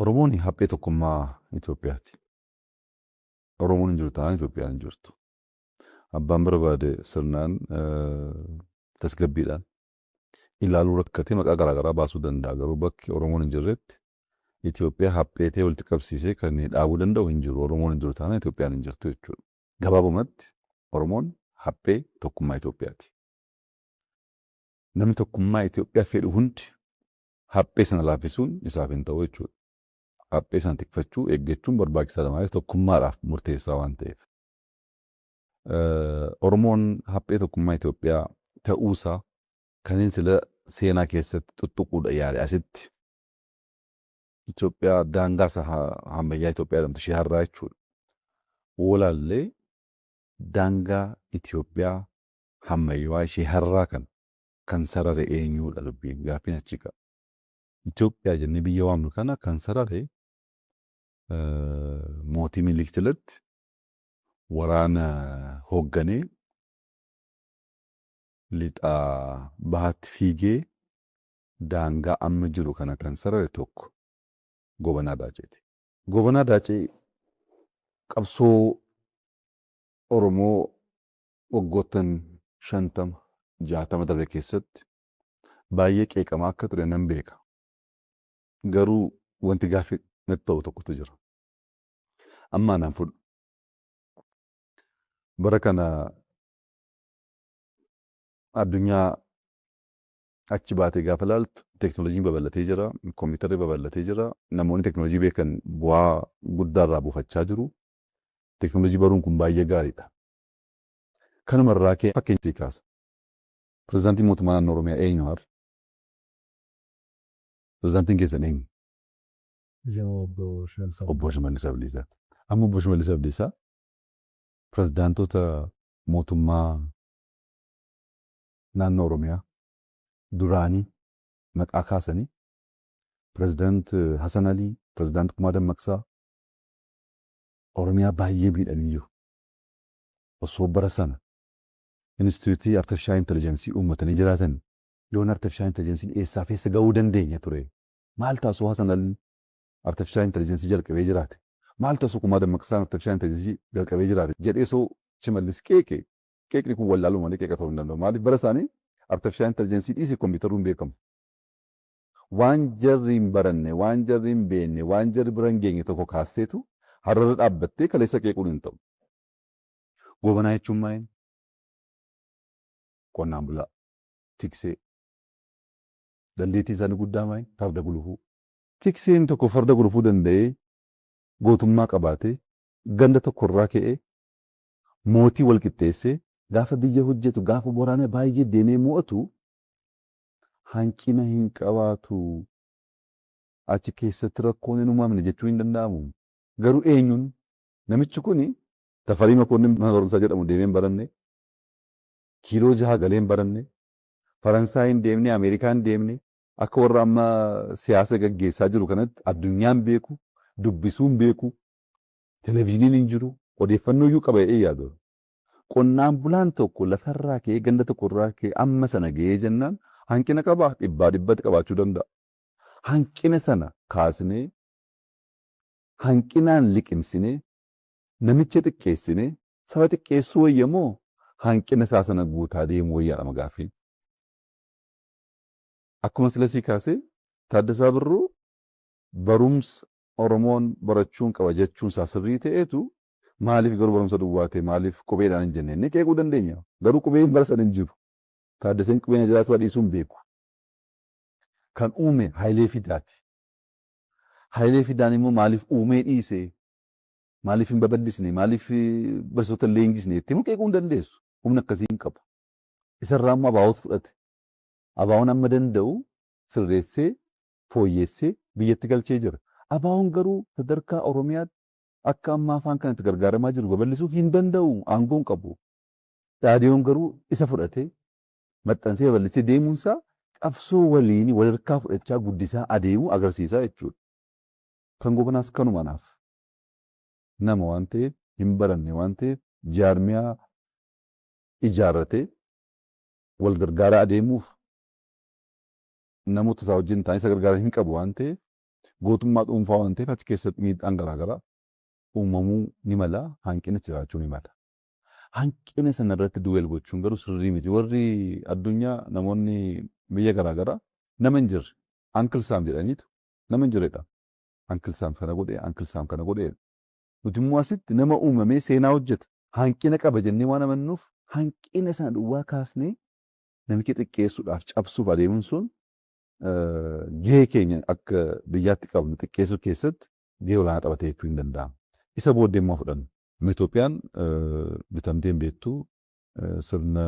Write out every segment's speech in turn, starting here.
Oromoon haphee tokkummaa Itoophiyaati. Oromoon hin jiru taanaan Itoophiyaan hin jirtu. Abbaan barbaade sirnaan tasgabbiidhaan ilaaluu rakkatee maqaa garaagaraa baasuu danda'a. Garuu bakki Oromoon hin jirretti Itoophiyaa hapheetee walitti qabsiisee kan dhaabuu danda'u hin jiru. Oromoon hin jiru taanaan Itoophiyaan hin jirtu jechuudha. Gabaabumatti Oromoon haphee tokkummaa Itoophiyaati. Namni tokkummaa Itoophiyaa fedhu hundi haphee sana laaffisuun isaaf hin ta'u jechuudha. Haphee sana tikfachuu, eeggachuun barbaachisaadha. Maaliif tokkummaadhaaf murteessaa waan ta'eef. Oromoon haphee tokkummaa Itoophiyaa ta'uusaa kanneen sila seenaa keessatti tuttuquudha yaale asitti Itoophiyaa daangaa isaa ammayyaa Itoophiyaa jedhamtu ishee har'aa jechuudha. Oolaallee daangaa Itoophiyaa ammayyaa ishee har'aa kana kan sarare eenyuudha dubbiin gaaffiin achi ka'a. Itoophiyaa jennee biyya waamnu kana kan sarare mootii Minilik jalatti waraana hoogganee lixaa bahaatti fiigee daangaa amma jiru kana kan sarare tokko Gobanaa Daaceeti. Gobanaa Daacee qabsoo Oromoo waggoottan 50, 60 darbe keessatti baay'ee qeeqamaa akka ture nan beeka. Garuu wanti gaaffii natti ta'u tokkotu jira. Amma anaan fudhu. Bara kana addunyaa achi baatee gaafa ilaaltu teeknooloojiin babal'atee jira, kompiitarri babal'atee jira, namoonni teeknooloojii beekan bu'aa guddaa irraa buufachaa jiru. Teeknooloojii baruun kun baay'ee gaariidha. Kanuma irraa ka'ee fakkeenya sii kaasa. Pirezidaantiin mootummaa naannoo Oromiyaa eenyu har'a? Pirezidaantiin keessan eenyu? Obbo Shimallis Obbo Shimallis Abdiisaa. Amma Obbo Shimallis Abdiisaa pirezidaantota mootummaa naannoo Oromiyaa duraanii maqaa kaasanii pirezidaant Hasan Alii, pirezidaant Kumaa Dammaqsaa Oromiyaa baay'ee miidhanii jiru. Osoo bara sana Inistituutii Artifishaal Intelligensii uummatanii jiraatan yoon Artifishaal Intelligensiin eessaaf eessa ga'uu dandeenya ture? Maal taasuu Hasan Alii Artifishaal Intelligensii jalqabee jiraate? Maal taasuu Kumaa Dammaqsaan Artifishaal Intelligensii jalqabee jiraate? Jedhee osoo Shimallis qeeqe, qeeqni kun wallaaluu malee qeeqa ta'uu hin danda'u. Maaliif bara isaanii Artifishaal Intelligensii dhiisi kompiitaruu hin beekamu. Waan jarri hin baranne, waan jarri hin beekne, waan jarri bira hin geenye tokko kaasteetu har'arra dhaabbattee kaleessa qeequun hin ta'u. Gobanaa jechuun maali? Qonnaan bulaa, tiksee. Dandeettiin isaanii guddaa maali? Farda gulufuu. Tikseen tokko farda gulufuu danda'ee gootummaa qabaatee ganda tokkorraa ka'ee mootii wal qixxeessee gaafa biyya hojjetu gaafa waraana baay'ee deemee mo'atu hanqina hin qabaatu. Achi keessatti rakkoon hin uumamne jechuu hin danda'amu. Garuu eenyuun namichi kuni Tafarii Makoonnin mana barumsaa jedhamu deemee hin baranne, kiiloo jaha galee hin baranne, Faransaay hin deemne, Ameerikaa hin deemne, akka warra amma siyaasa gaggeessaa jiru kanatti addunyaa hin beeku, dubbisuu hin beeku, televizhiniin hin jiru, odeeffannoo iyyuu qaba jedhee yaadu. Qonnaan bulaan tokko lafarraa ka'ee ganda tokkorraa ka'ee amma sana ga'ee jennaan hanqina qabaa dhibbaa dhibbatti qabaachuu danda'a. Hanqina sana kaasnee hanqinaan liqimsinee namicha xiqqeessinee saba xiqqeessuu wayya moo hanqina isaa sana guutaa deemuu wayyaadha gaaffiin. Akkuma sila sii kaasee Taaddasaa Birruu barumsa Oromoon barachuun qaba jechuun isaa sirrii ta'eetu maaliif garuu barumsa duwwaa ta'e maaliif qubeedhaan hin jenne inni qeequu dandeenya. Garuu qubeen bara sana hin jiru. Taaddaseen qubeen jiraatu dhiisuu hin beeku. Kan uume Hayilee Fidaati. Hayilee Fidaan immoo maaliif uumee dhiise? Maaliif hin babal'isne? Maaliif barsiisota hin leenjisne? Jettee immoo qeequu hin dandeessu. Humna akkasii hin qabu. Isarraa immoo ABOtu fudhate. ABOn amma danda'u sirreessee fooyyessee biyyatti galchee jira. ABOn garuu sadarkaa Oromiyaatti akka amma afaan kanatti gargaaramaa jiru babal'isuu hin danda'u. Aangoo hin qabu. Dhaadiyoon garuu isa fudhatee maxxansee babal'isee deemuunsaa qabsoo waliin walharkaa fudhachaa guddisaa adeemuu agarsiisaa jechuudha. Kan Gobanaas kanuma anaaf. Nama waan ta'eef hin baranne waan ta'eef jaarmiyaa ijaarratee wal gargaaraa adeemuuf namoota isaa wajjin ta'anii isa gargaaran hin qabu waan ta'eef Gootummaa dhuunfaa waan ta'eef achi keessatti miidhaan garaagaraa uumamuu ni mala, hanqinni jiraachuu ni mala. Hanqina sana irratti dwell gochuun garuu sirrii miti. Warri addunyaa, namoonni biyya garaagaraa, nama hin jirre Uncle Sam jedhaniitu nama hin jirredha. Uncle Sam kana godhe, Uncle Sam kana godhe. Nuti immoo asitti nama uumamee seenaa hojjeta. Hanqina qaba jennee waan amannuuf, hanqina sana duwwaa kaasnee namicha xiqqeessuudhaaf, cabsuuf adeemuun sun gahee keenya akka biyyaatti qabnu xiqqeessuu keessatti gahee olaanaa taphatee jechuu hin danda'amu. Isa booddee immoo fudhannu. Itoophiyaan bitamtee hin beektu. Sirna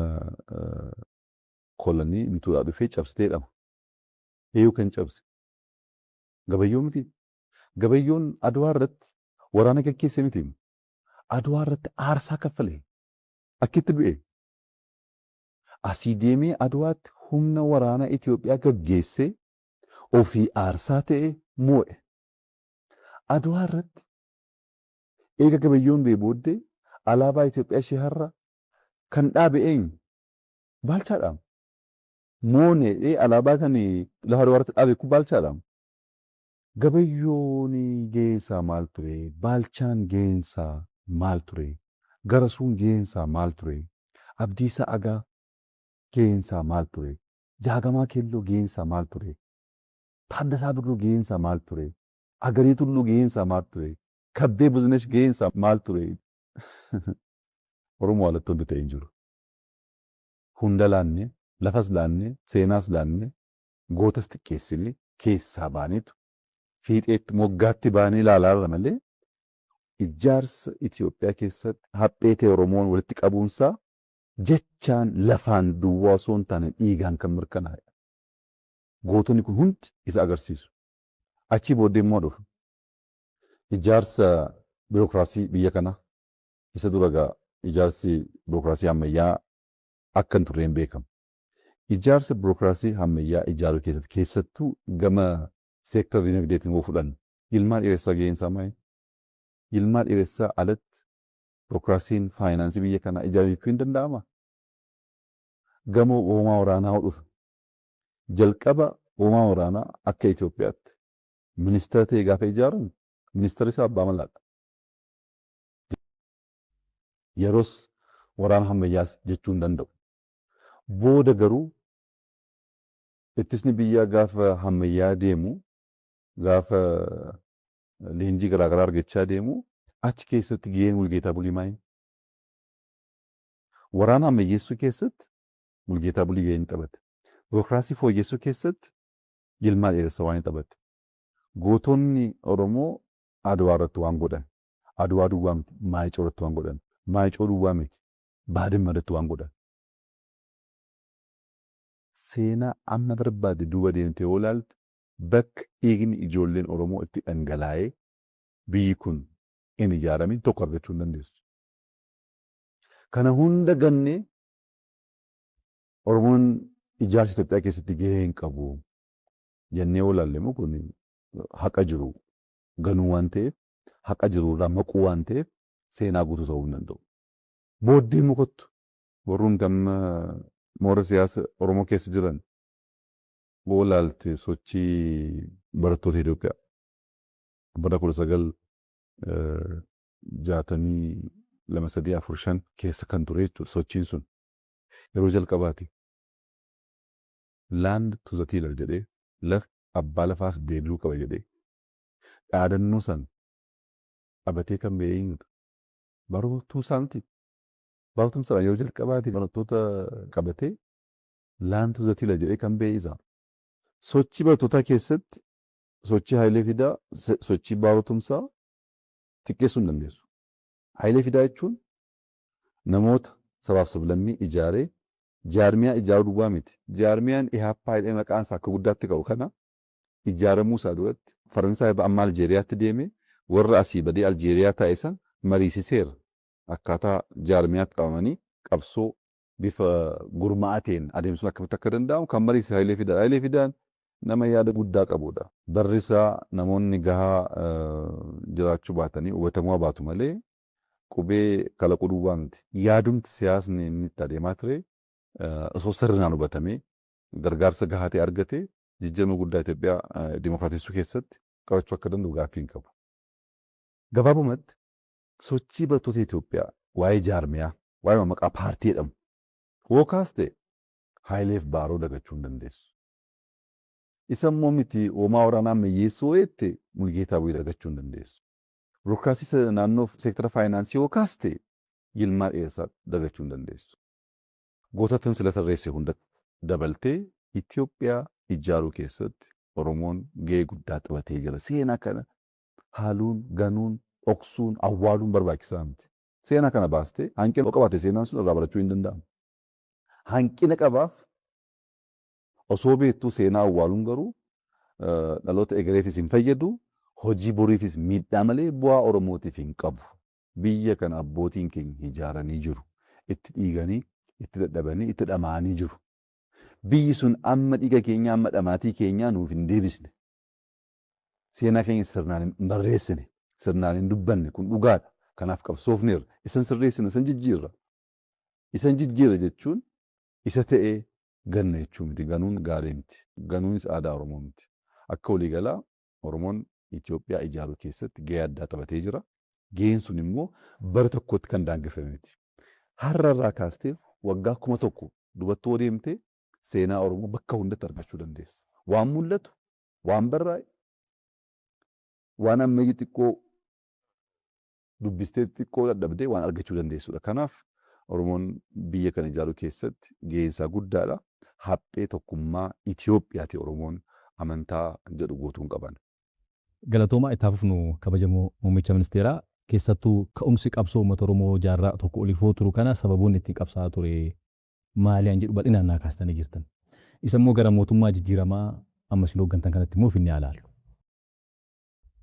kolonii bituudhaa dhufee cabsitee jedhama. Eeyyuu, kan cabse Gabayyoo miti. Gabayyoon Adwaa irratti waraana gaggeesse miti. Adwaa irratti aarsaa kaffalee akkitti du'e. Asii deemee Adwaatti humna waraanaa Itoophiyaa gaggeessee, ofii aarsaa ta'e, moo'e. Adwaa irratti eega Gabayyoon du'e booddee alaabaa Itoophiyaa ishee har'a kan dhaabe eenyu? Baalchaadha. Moonee alaabaa kan lafa Adwaa irratti dhaabe kun Baalchaadha. Gabayyoon gaheensaa maal ture? Baalchaan gaheensaa maal ture? Garasuun gaheensaa maal ture? Abdiisaa Agaa gaheensaa maal ture? Jaagamaa Keelloo gaheensaa maal ture? Taaddasaa Birruu gaheensaa maal ture? Agarii Tulluu gaheensaa maal ture? Kabbee Buzinesh gaheensaa maal ture? Oromoo alatti wanti ta'e hin jiru. Hunda laanne, lafas laanne, seenaas laanne, gootas xiqqeessine, keessaa baaneetu fiixeetti moggaatti baanee ilaalaa irra malee, ijaarsa Itoophiyaa keessatti haphee ta'e Oromoon walitti qabuunsaa jechaan lafaan duwwaa osoo hin taane dhiigaan kan mirkanaa'e. Gootonni kun hundi isa agarsiisu. Achii booddee immoo dhufu. Ijaarsa biirokiraasii biyya kanaa isa dura egaa ijaarsi biirokiraasii ammayyaa akka hin turre hin beekamu. Ijaarsa biirokiraasii ammayyaa ijaaruu keessatti, keessattuu gama seektara dinagdeetiin yoo fudhanne, Yilmaa Dheeressaa gaheen isaa maali? Yilmaa Dheeressaa alatti biirokiraasiin faayinaansii biyya kanaa ijaaruu jechuu hin danda'amaa? Gama hoomaa waraanaa yoo dhufe, jalqaba hoomaa waraanaa akka Itoophiyaatti ministeera ta'e gaafa ijaaramu ministeerri isaa Abbaa Malaadha. Yeroos waraana ammayyaas jechuu hin danda'u. Booda garuu ittisni biyyaa gaafa ammayyaa deemu, gaafa leenjii garaagaraa argachaa deemu, achi keessatti gaheen Mulgeetaa Bulii maali? Waraana ammayyeessuu keessatti Mulgeetaa Bulii gahee ni taphate. Biirokiraasii fooyyessuu keessatti Yilmaa Dheeressaa waan ni taphate. Gootonni Oromoo Adwaa irratti waan godhan, Adwaa duwwaa miti, Maayicoo irratti waan godhan, Maayicoo duwwaa miti, Baadimma irratti waan godhan. Seenaa amma barbaade duuba deemtee yoo ilaalte, bakka dhiigni ijoolleen Oromoo itti dhangalaa'ee biyyi kun hin ijaaramin tokko argachuu hin dandeessu. Kana hunda gannee Oromoon ijaarsa Itoophiyaa keessatti gahee hin qabu jennee yoo ilaalle immoo, kun haqa jiru ganuu waan ta'eef, haqa jiru irraa maquu waan ta'eef, seenaa guutuu ta'uu hin danda'u. Booddee immoo kottu, warrumti amma moora siyaasa Oromoo keessa jiran yoo ilaalte, sochii barattoota Itoophiyaa bara 1962, 3, 4, 5 keessa kan ture jechuudha. Sochiin sun yeroo jalqabaati. "Land to the tiller" jedhee, lafti abbaa lafaaf deebi'uu qaba jedhee dhaadannoo san qabatee kan ba'e eenyudha? Baaroo Tumsaa miti. Baaroo Tumsaadhaan yeroo jalqabaati barattoota qabatee "Land to the tiller" jedhee kan ba'e isa. Sochii barattootaa keessatti sochii Hayilee Fidaa, sochii Baaroo Tumsaa xiqqeessuu hin dandeessu. Hayilee Fidaa jechuun namoota sabaaf sablammii ijaaree, jaarmiyaa ijaaruu duwwaa miti. Jaarmiyaan Ihaappaa jedhee maqaan isaa akka guddaatti ka'u kana ijaaramuu isaa duratti Faransaay irraa amma Aljeeriyaatti deemee warra asii badee Aljeeriyaa taa'e san mariisiseera. Akkaataa jaarmiyaatti qabamanii qabsoo bifa gurmaa'aa ta'een adeemsisuun akkamitti akka danda'amu kan mariisise Hayilee Fidaadha. Hayilee Fidaan nama yaada guddaa qabudha. Barri isaa namoonni gahaa jiraachuu baatanii hubatamuu baatu malee, qubee kalaquu duwwaa miti. Yaadumti siyaasni inni itti adeemaa ture osoo sirnaan hubatamee gargaarsa gahaa ta'e argate, jijjiirama guddaa Itoophiyaa dimokiraatessuu keessatti qabachuu akka danda'u gaaffii hin qabu. Gabaabumatti sochii barattoota Itoophiyaa waa'ee jaarmiyaa, waa'ee maqaa paartii jedhamu hookaas ta'e Hayileef Baaroo dagachuu hin dandeessu. Isa immoo miti hoomaa waraanaa ammayyeessuu jette Mulgeetaa Bu'ii dagachuu hin dandeessu. Birookiraasii naannoo seektara faayinaansii hookaas ta'e Yilmaa Dheeressaa dagachuu hin dandeessu. Gootatan sila tarreesse hunda dabaltee Itoophiyaa ijaaruu keessatti Oromoon gahee guddaa taphatee jira. Seenaa kana haaluun, ganuun, dhoksuun, awwaaluun barbaachisaa miti. Seenaa kana baastee hanqina qabaate seenaan sun irraa barachuu hin danda'amu. Hanqina qabaaf osoo beektuu seenaa awwaaluun garuu dhaloota egereefis hin fayyadu, hojii boriifis miidhaa malee bu'aa Oromootiif hin qabu. Biyya kana abbootiin keenya ijaaranii jiru. Itti dhiiganii, itti dadhabanii, itti dhama'anii jiru. Biyyi sun amma dhiiga keenya, amma dhamaatii keenyaa nuuf hin deebisne. Seenaa keenya sirnaan hin barreessine, sirnaan hin dubbanne, kun dhugaadha. Kanaaf qabsoofneerra. Isan sirreessina, isan jijjiirra. Isan jijjiirra jechuun isa ta'ee ganna jechuu miti. Ganuun gaarii miti. Ganuunis aadaa Oromoo miti. Akka waliigalaa Oromoon Itoophiyaa ijaaruu keessatti gahee addaa taphatee jira. Gaheen sun immoo bara tokkotti kan daangeffame miti. Har'a irraa kaastee waggaa 1000 dubattuu deemtee seenaa Oromoo bakka hundatti argachuu dandeessa. Waan mul'atu, waan barraa'e, waan ammayyi xiqqoo dubbistee xiqqoo dadhabdee waan argachuu dandeessudha. Kanaaf Oromoon biyya kana ijaaruu keessatti gaheen isaa guddaadha. Haphee tokkummaa Itoophiyaati Oromoon amantaa jedhu guutuun qaban. Galatoomaa. Itti fufnu, kabajamoo muummicha ministeeraa, keessattuu ka'umsi qabsoo uummata Oromoo jaarraa tokko olifoo turu kana sababoonni ittiin qabsaa'aa ture maali an jedhu bal'inaan naa kaastanii jirtan. Isa immoo gara mootummaa jijjiiramaa amma isin hooggantan kanatti immoo finne alaallu.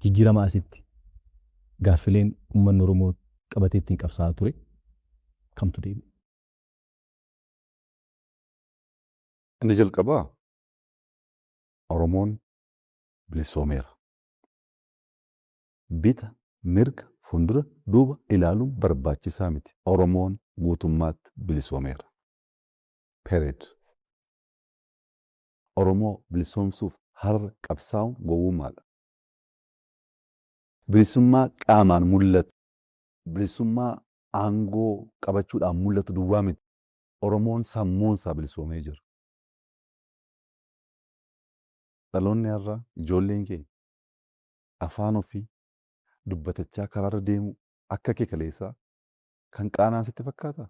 Jijjiirama asitti gaaffileen uummanni Oromoo qabatee ittiin qabsaa'aa ture kamtu deebi'e? Inni jalqabaa Oromoon bilisoomeera. Bita, mirga, fuuldura, duuba ilaaluun barbaachisaa miti. Oromoon guutummaatti bilisoomeera. Period. Oromoo bilisoomsuuf har'a qabsaa'uun gowwummaadha. Bilisummaa qaamaan mul'atu, bilisummaa aangoo qabachuudhaan mul'atu duwwaa miti. Oromoon sammuun isaa bilisoomee jira. Dhaloonni har'aa, ijoolleen keenya afaan ofii dubbatachaa karaarra deemu akka kee kaleessaa kan qaanaan sitti fakkaata?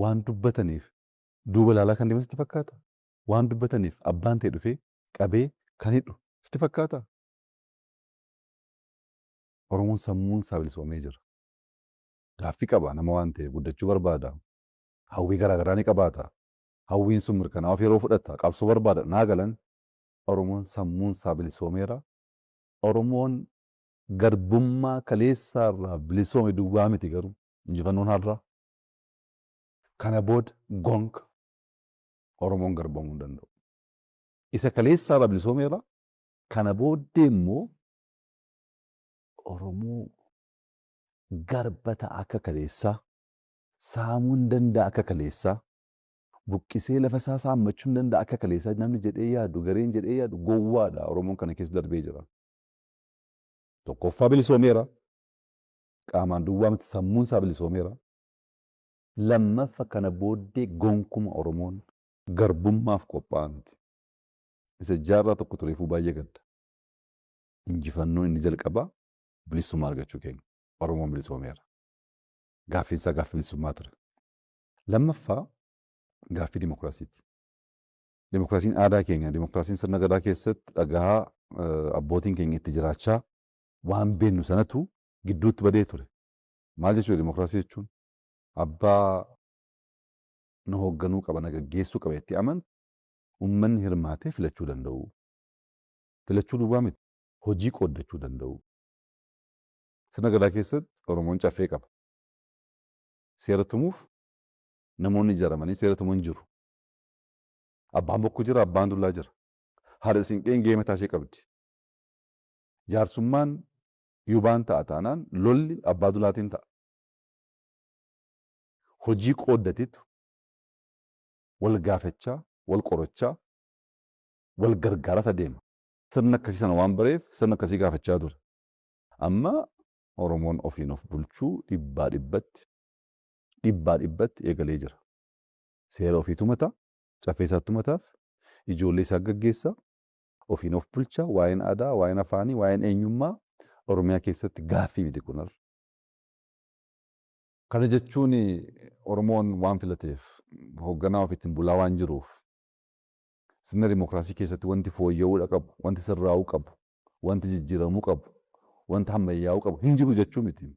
Waan dubbataniif duuba ilaalaa kan deeman sitti fakkaata? Waan dubbataniif abbaan ta'e dhufee qabee kan hidhu sitti fakkaata? Oromoon sammuun isaa bilisoomee jira. Gaaffii qaba nama waan ta'eef, guddachuu barbaada. Hawwii garaagaraa ni qabaata. Hawwiin sun mirkanaa'uuf yeroo fudhata. Qabsoo barbaada. Naa galan, Oromoon sammuun isaa bilisoomeera. Oromoon garbummaa kaleessaa irraa bilisoome duwwaa miti garuu injifannoon har'aa. Kana booda gonka Oromoon garbamuu hin danda'u. Isa kaleessaa irraa bilisoomeera. Kana booddee immoo Oromoo garba ta'a akka kaleessaa, saamuu hin danda'a akka kaleessaa, buqqisee lafa isaa saammachuu hin danda'a akka kaleessaa namni jedhee yaadu, gareen jedhee yaadu gowwaadha. Oromoon kana keessa darbee jira. Tokkoffaa bilisoomeera. Qaamaan duwwaa miti, sammuun isaa bilisoomeera. Lammaffa, kana booddee gonkuma Oromoon garbummaaf qophaa'aa miti. Isa jaarraa tokko tureefuu baay'ee gadda. Injifannoo inni jalqabaa bilisummaa argachuu keenya. Oromoon bilisoomeera. Gaaffiin isaa gaaffii bilisummaa ture. Lammaffaa gaaffii dimokiraasiiti. Dimokiraasiin aadaa keenya, dimokiraasiin sirna gadaa keessatti dhagaa abbootiin keenya itti jiraachaa waan beennu sanatu gidduutti badee ture. Maal jechuudha dimokiraasii jechuun? Abbaa na hoogganuu qaba, na gaggeessuu qaba itti amantu uummanni hirmaatee filachuu danda'u. Filachuu duwwaa miti, hojii qooddachuu danda'u. Sirna gadaa keessatti Oromoon caffee qaba. Seera tumuuf namoonni ijaaramanii seera tuman jiru. Abbaan bokkuu jira, abbaan dullaa jira. Haadha siinqeen gahee mataa ishee qabdi. Jaarsummaan yubaan ta'a taanaan lolli abbaa dulaatiin ta'a. Hojii qooddatitu wal gaafachaa, wal qorachaa, wal gargaaraas adeema. Sirna akkasii sana waan bareef sirna akkasii gaafachaa ture. Amma Oromoon ofiin of bulchuu dhibbaa dhibbatti dhibbaa dhibbatti eegalee jira. Seera ofii tumata, caffee isaa tumataaf, ijoollee isaa gaggeessa, ofiin of bulcha, waa'een aadaa, waa'een afaanii, waa'een eenyummaa Oromiyaa keessatti gaaffii miti kun har'a. Kana jechuun Oromoon waan filateef, hoogganaa ofiitiin bulaa waan jiruuf, sirna dimookiraasii keessatti wanti fooyya'uu qabu, wanti sirraa'uu qabu, wanti jijjiiramuu qabu, wanti ammayyaa'uu qabu hin jiru jechuu miti.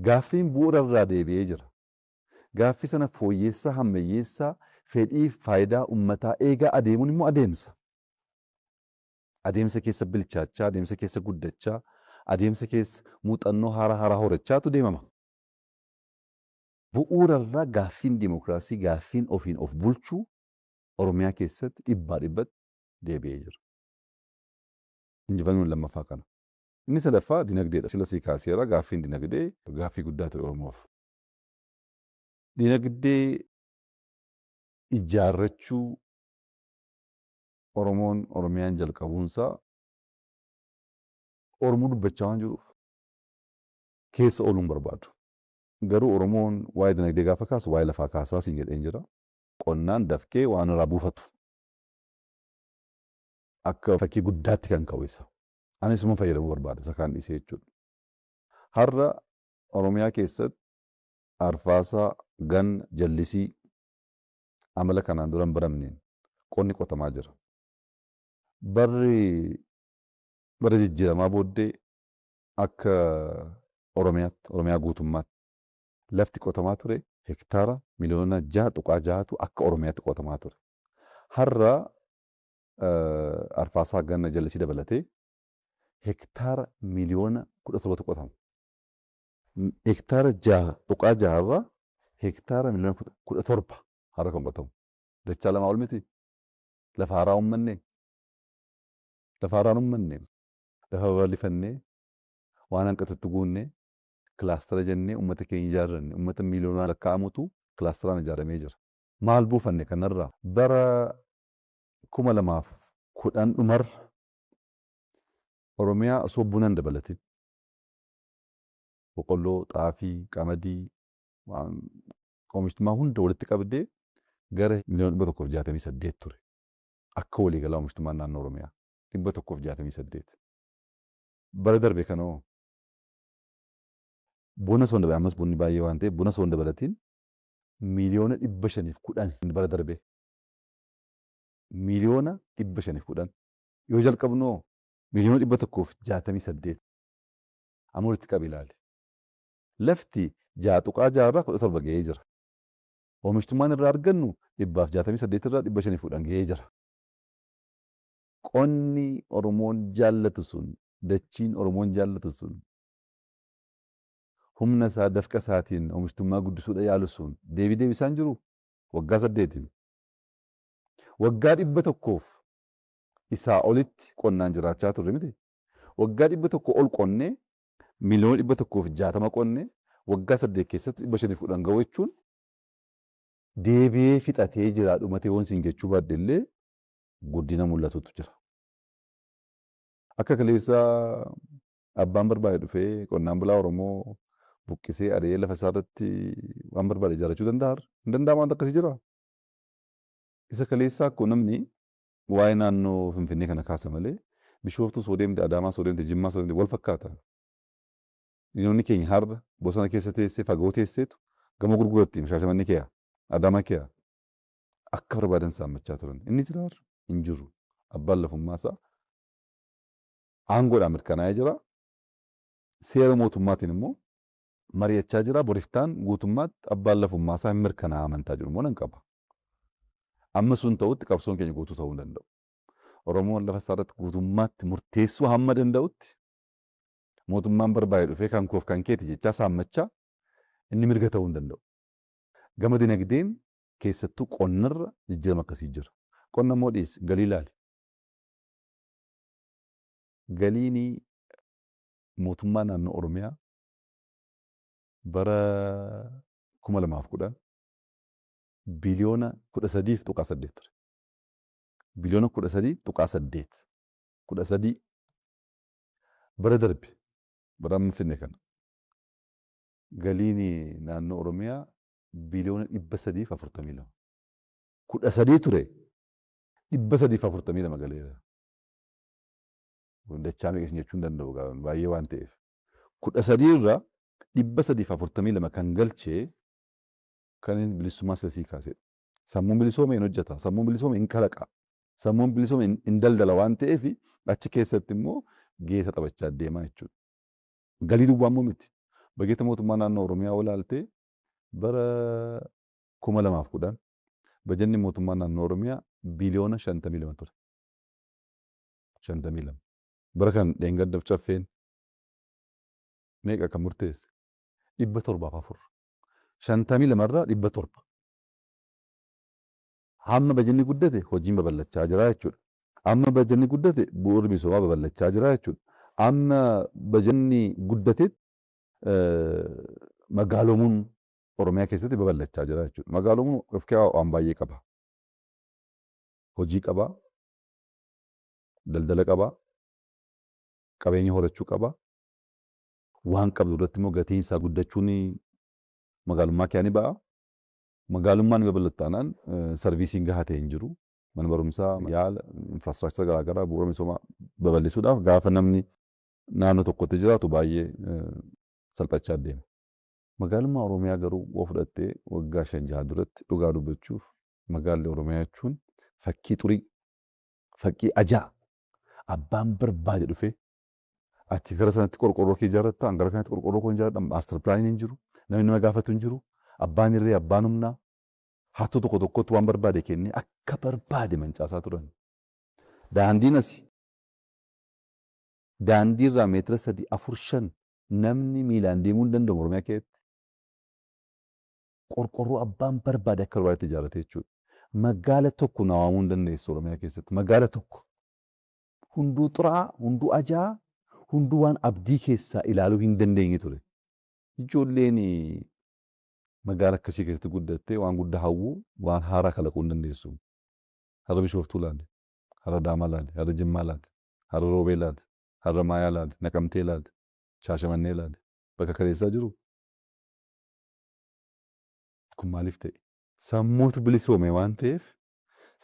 Gaaffiin bu'uura irraa deebi'ee jira. Gaaffii sana fooyyessaa, ammayyeessaa, fedhii faayidaa uummataa eegaa adeemuun immoo adeemsa. Adeemsa keessa bilchaachaa, adeemsa keessa guddachaa, adeemsa keessa muuxannoo haaraa haaraa horachaatu deemama. Bu'uura irraa gaaffiin dimookiraasii, gaaffiin ofiin of bulchuu Oromiyaa keessatti dhibbaa dhibbatti deebi'ee jira. Injifannoon lammaffaa kana. Inni sadaffaa dinagdeedha. Sila sii kaaseera, gaaffiin dinagdee gaaffii guddaa ture Oromoof. Dinagdee ijaarrachuu Oromoon Oromiyaan jalqabuunsaa Oromoo dubbachaa waan jiruuf keessa ooluu hin barbaadu. Garuu Oromoon waa'ee dinagdee gaafa kaasu waa'ee lafaa kaasaa siin jedheen jira. Qonnaan dafqee waan irraa buufatu. Akka fakkii guddaatti kan ka'u isa. Anis isuma fayyadamuu barbaada isa kaan dhiisee jechuudha. Har'a Oromiyaa keessatti arfaasaa, ganna, jallisii amala kanaan dura hin baramneen qonni qotamaa jira. Barri bara jijjiiramaa booddee akka Oromiyaatti, Oromiyaa guutummaatti lafti qotamaa ture hektaara miliyoona 6.6tu akka Oromiyaatti qotamaa ture. Har'a arfaasaa, ganna, jallisii dabalatee hektaara miliyoona 17tu qotama. Hektaara 6.6 irraa hektaara miliyoona 17 har'a kan qotamu. Dachaa lamaa ol miti. Lafa haaraa uummanne. Lafa haaraan uummanne. Lafa babal'ifannee, waan hanqatutti guunnee, kilaastara jennee uummata keenya ijaarranne, uummata miliyoonaan lakkaa'amutu kilaastaraan ijaaramee jira. Maal buufanne kanarraa? Bara 2010 dhumarra Oromiyaa osoo buna hin dabalatin boqqolloo, xaafii, qamadii, oomishtummaa hunda walitti qabdee gara miliyoona 168 ture. Akka waliigalaa oomishtummaan naannoo Oromiyaa 168. Bara darbe kanoo buna osoo hin dabalatin, ammas bunni baay'ee waan ta'eef buna osoo hin dabalatin miliyoona 510 bara darbe. Miliyoona 510. Yoo jalqabnoo miliyoona 168. Amma walitti qabi ilaali. Lafti 6.6 irraa 17 ga'ee jira. Oomishtummaan irraa argannu 168 irraa 510 ga'ee jira. Qonni Oromoon jaallatu sun, dachiin Oromoon jaallatu sun, humna isaa dafqa isaatiin oomishtummaa guddisuudha yaalu sun deebii deebisaan jiru waggaa 8. Waggaa 100f isaa olitti qonnaan jiraachaa turre miti. Waggaa 100 ol qonnee miliyoona 160 qonnee waggaa 8 keessatti 510 ga'u jechuun deebi'ee fixatee jira, dhumatee waan siin jechuu baadhe illee guddina mul'atutu jira. Akka kaleessaa abbaan barbaade dhufee qonnaan bulaa Oromoo buqqisee ari'ee lafa isaa irratti waan barbaade ijaarrachuu danda'a? Hin danda'amu, wanta akkasii jira. Isa kaleessaa akkuma namni waa'ee naannoo Finfinnee kana kaasa malee Bishooftuu soo deemte, Adaamaa soo deemte, Jimmaa soo deemte wal fakkaata. Diinonni keenya har'a bosona keessa teessee, fagoo teesseetu gamoo gurguratti Shaashamannee keeyaa, Adaamaa keeyaa akka barbaadan saammachaa turan. Inni jira har'a? Hin jiru. Abbaan lafummaa isaa aangoodhaan mirkanaa'ee jira. Seera mootummaatiin immoo mari'achaa jira. Boriftaan guutummaatti abbaan lafummaa isaa hin mirkanaa'a amantaa jiru immoo nan qaba. Amma sun ta'utti qabsoon keenya guutuu ta'uu hin danda'u. Oromoon lafa isaa irratti guutummaatti murteessuu hamma danda'utti mootummaan barbaade dhufee kan koof kan keeti jechaa saammachaa inni mirga ta'uu hin danda'u. Gama dinagdeen keessattuu qonnarra jijjiirama akkasii jira. Qonna immoo dhiisi, galii ilaali. Galiin mootummaa naannoo Oromiyaa bara 2010 biliyoona 13.8 ture. Biliyoona 13.8. 13 bara darbe, bara amma finne kana. Galiin naannoo Oromiyaa biliyoona 342. 13 ture, 342 galeera. Dachaa meeqa isin jechuu hin danda'u, baay'ee waan ta'eef. 13 irraa 342 kan galchee kan inni bilisummaa sasii kaasedha. Sammuun bilisoome hin hojjeta. Sammuun bilisoome hin kalaqa. Sammuun bilisoome hin daldala waan ta'eef, achi keessatti immoo geeta taphachaa deemaa jechuudha. Galii duwwaa immoo miti. Bajeeta mootummaa naannoo Oromiyaa olaaltee, bara 2010 bajanni mootummaa naannoo Oromiyaa biliyoona 52 ture. 52. Bara kan dheengadda caffeen meeqa kan murteesse? 704. 52rraa 700. Hamma bajanni guddate hojiin babal'achaa jira jechuudha. Amma bajanni guddate bu'uurri misoomaa babal'achaa jira jechuudha. Amma bajanni guddate magaalomuun Oromiyaa keessatti babal'achaa jira jechuudha. Magaalomuun of keessaa waan baay'ee qaba. Hojii qaba, daldala qaba, qabeenya horachuu qaba. Waan qabdu irratti immoo gatiin isaa guddachuun magaalummaa kee ni ba'a. Magaalummaan babal'atu taanaan serviceiin gahaa ta'e hin jiru. Mana barumsaa, yaala, infrastructure garaagaraa, bu'uura misoomaa babal'isuudhaaf gaafa namni naannoo tokkotti jiraatu baay'ee salphachaa deema. Magaalummaa Oromiyaa garuu yoo fudhattee, waggaa 5-6 duratti, dhugaa dubbachuuf, magaalli Oromiyaa jechuun fakkii xurii, fakkii ajaa, abbaan barbaade dhufee ati gara sanatti qorqorroo kee ijaarratta, an gara kanatti qorqorroo koo ijaarradha, master planiin hin jiru, namni nama gaafatu hin jiru, abbaan irree, abbaan humnaa, hattuu tokko tokkotti waan barbaade kennee akka barbaade mancaasaa turan. Daandiin asi daandii irraa meetira 3, 4, 5 namni miilaan deemuu hin danda'u Oromiyaa keessatti. Qorqorroo abbaan barbaade akka barbaadetti ijaarrate jechuudha. Magaala tokko na waamuu hin dandeessu Oromiyaa keessatti. Magaala tokko. Hunduu xuraa'aa, hunduu ajaa'aa, hunduu waan abdii keessaa ilaaluu hin dandeenye ture. Ijoolleen magaala akkasii keessatti guddattee waan guddaa hawwuu, waan haaraa kalaquu hin dandeessu. Har'a Bishooftuu laali, har'a Adaamaa laali, har'a Jimmaa laali, har'a Roobee laali, har'a Maayaa laali, Naqamtee laali, Shaashamannee laali. Bakka kaleessaa jiru. Kun maaliif ta'e? Sammuutu bilisoome waan ta'eef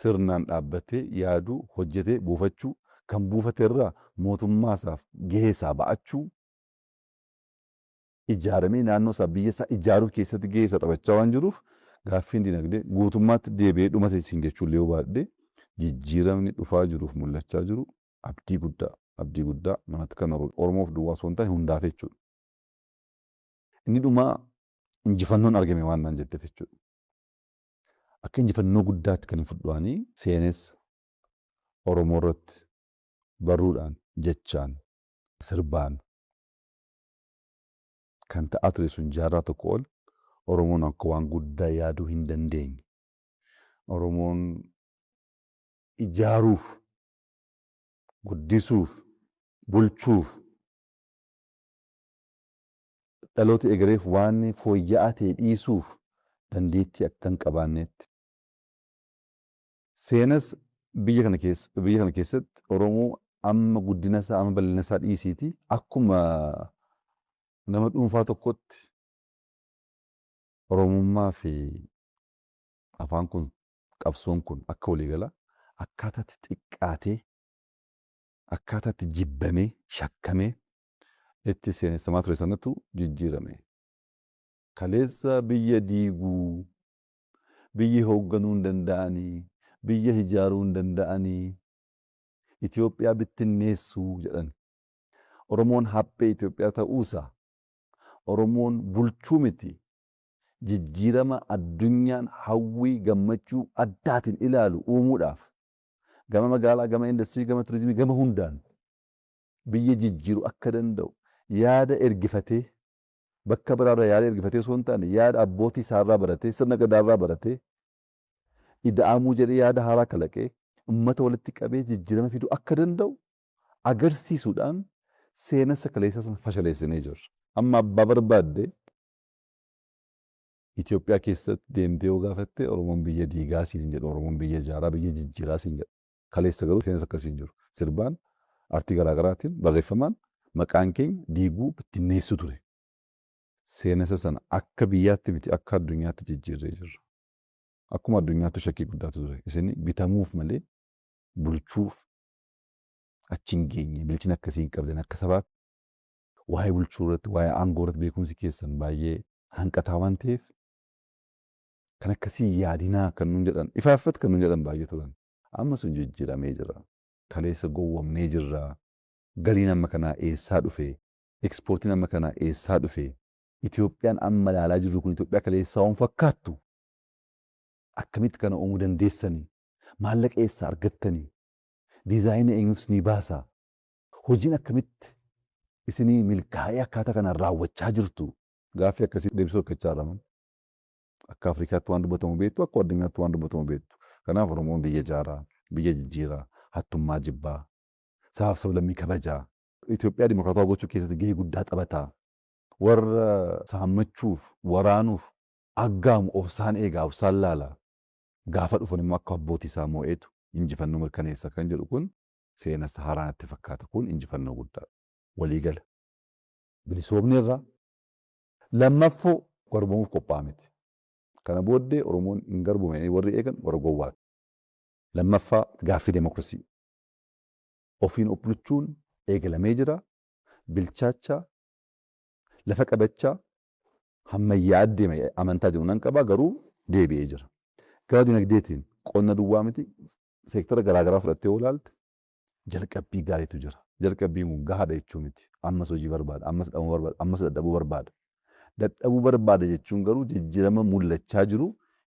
sirnaan dhaabbatee yaaduu, hojjetee buufachuu, kan buufate irraa mootummaa isaaf gahee isaa ba'achuu, ijaaramee naannoo isaa, biyya isaa ijaaruu keessatti gahee isaa taphachaa waan jiruuf, gaaffiin dinagdee guutummaatti deebi'ee dhumate isin jechuun yoo baadhee, jijjiiramni dhufaa jiruuf mul'achaa jiru abdii guddaa, abdii guddaa namatti kan Oromoof duwwaa osoo hin taane hundaaf jechuudha. Inni dhumaa injifannoon argame waan naan jetteef jechuudha. Akka injifannoo guddaatti kan hin fudhuanii seenessa Oromoo irratti barruudhaan, jechaan, sirbaan kan ta'aa ture sun, jaarraa tokko ol Oromoon akka waan guddaa yaaduu hin dandeenye, Oromoon ijaaruuf, guddisuuf, bulchuuf, dhaloota egereef waan fooyya'aa ta'e dhiisuuf dandeettii akka hin qabaannetti. Seenas biyya kana keessatti Oromoo amma guddina isaa, amma bal'ina isaa dhiisiiti, akkuma nama dhuunfaa tokkotti Oromummaa fi afaan kun, qabsoon kun akka waliigalaa akkaataatti xiqqaatee, akkaataatti jibbamee, shakkamee itti seenessamaa ture sanatu jijjiirame. Kaleessa biyya diiguu, biyya hoogganuu hin danda'anii, biyya ijaaruu hin danda'anii, Itoophiyaa bittinneessuu jedhan. Oromoon haphee Itoophiyaa ta'uusaa, Oromoon bulchuu miti, jijjiirama addunyaan hawwii gammachuu addaatiin ilaalu uumuudhaaf gama magaalaa, gama industirii, gama turizimii, gama hundaan biyya jijjiiru akka danda'u, yaada ergifatee, bakka biraarraa yaada ergifatee osoo hin taane, yaada abbootii isaarraa baratee, sirna gadaarraa baratee, ida'amuu jedhee yaada haaraa kalaqee ummata walitti qabee jijjiirama fiduu akka danda'u agarsiisuudhaan seenessa kaleessaa sana fashaleessinee jirra. Amma abbaa barbaadde Itoophiyaa keessatti deemtee yoo gaafatte, Oromoon biyya diigaa siin hin jedhu, Oromoon biyya ijaaraa, biyya jijjiiraa siin jedha. Kaleessa garuu seenessa akkasii hin jiru. Sirbaan, aartii garaagaraatiin, barreeffamaan maqaan keenya diiguu, bittinneessuu ture. Seenessa sana akka biyyaatti miti, akka addunyaatti jijjiirree jirra. Akkuma addunyaatti shakkii guddaatu ture. Isin bitamuuf malee bulchuuf achi hin geenye. Bilchina akkasii hin qabdan akka sabaatti. Waa'ee bulchuu irratti, waa'ee aangoo irratti beekumsi keessan baay'ee hanqataa waan ta'eef kan akkasii yaadinaa kan nuun jedhan, ifaaffat kan nuun jedhan baay'ee turan. Amma sun jijjiiramee jira. Kaleessa gowwomnee jirra. Galiin amma kanaa eessaa dhufe? Ekspoortiin amma kanaa eessaa dhufe? Itoophiyaan amma ilaalaa jirru kun Itoophiyaa kaleessaa waan fakkaattu? Akkamitti kana uumuu dandeessanii? Maallaqa eessaa argattanii? Diizaayinii eenyutu isinii baasa? Hojiin akkamitti isinii milkaa'ee akkaataa kanaan raawwachaa jirtu? Gaaffii akkasii deebisuu rakkachaa jirra. Akka Afrikaatti waan dubbatamu beektu, akka addunyaatti waan dubbatamu beektu. Kanaaf Oromoon biyya ijaaraa, biyya jijjiiraa, hattummaa jibbaa, sabaaf sablammii kabajaa, Itoophiyaa dimokiraatawaa gochuu keessatti gahee guddaa taphataa. Warra saammachuuf, waraanuuf aggaamu obsaan eegaa, obsaan laala. Gaafa dhufan immoo akka abbootii isaa moo'eetu injifannoo mirkaneessa kan jedhu kun seenessa haaraa natti fakkaata. Kun injifannoo guddaadha. Waliigala. Bilisoomni irraa lammaffoo garbomuuf qophaa'aa miti. Kana booddee Oromoon hin garboome warri eegan warra gowwaati. Lammaffaa, gaaffii demokiraasii. Ofiin of bulchuun eegalamee jira. Bilchaachaa, lafa qabachaa, hammayyaa deema amantaa jiru nan qaba, garuu deebi'ee jira. Gara dinagdeetiin qonna duwwaa miti, seektara garaagaraa fudhattee yoo ilaalte jalqabbii gaariitu jira. Jalqabbiin kun gahaadha jechuu miti. Ammas hojii barbaada, ammas dhabuu barbaada, ammas dadhabuu barbaada. Dadhabuu barbaada jechuun garuu jijjiirama mul'achaa jiru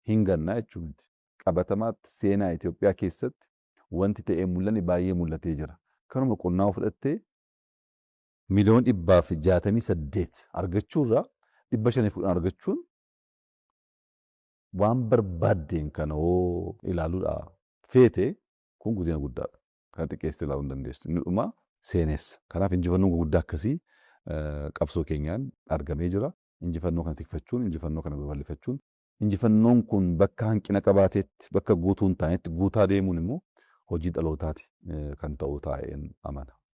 hin gannaa jechuu miti. Qabatamaatti seenaa Itoophiyaa keessatti wanti ta'ee mul'anne baay'ee mul'atee jira. Kanuma qonnaa fudhattee 168,000,000 argachuurraa 510 argachuun waan barbaaddeen kana hoo ilaaluudha feete, kun guddina guddaadha. Kana xiqqeessitee ilaaluu hin dandeessu. Inni dhumaa seenessa. Kanaaf injifannoon gurguddaa akkasii qabsoo keenyaan argamee jira. Injifannoo kana tikfachuun, injifannoo kana babal'ifachuun, injifannoon kun bakka hanqina qabaatetti, bakka guutuu hin taanetti guutaa deemuun immoo hojii dhalootaati kan ta'u taa'een amana.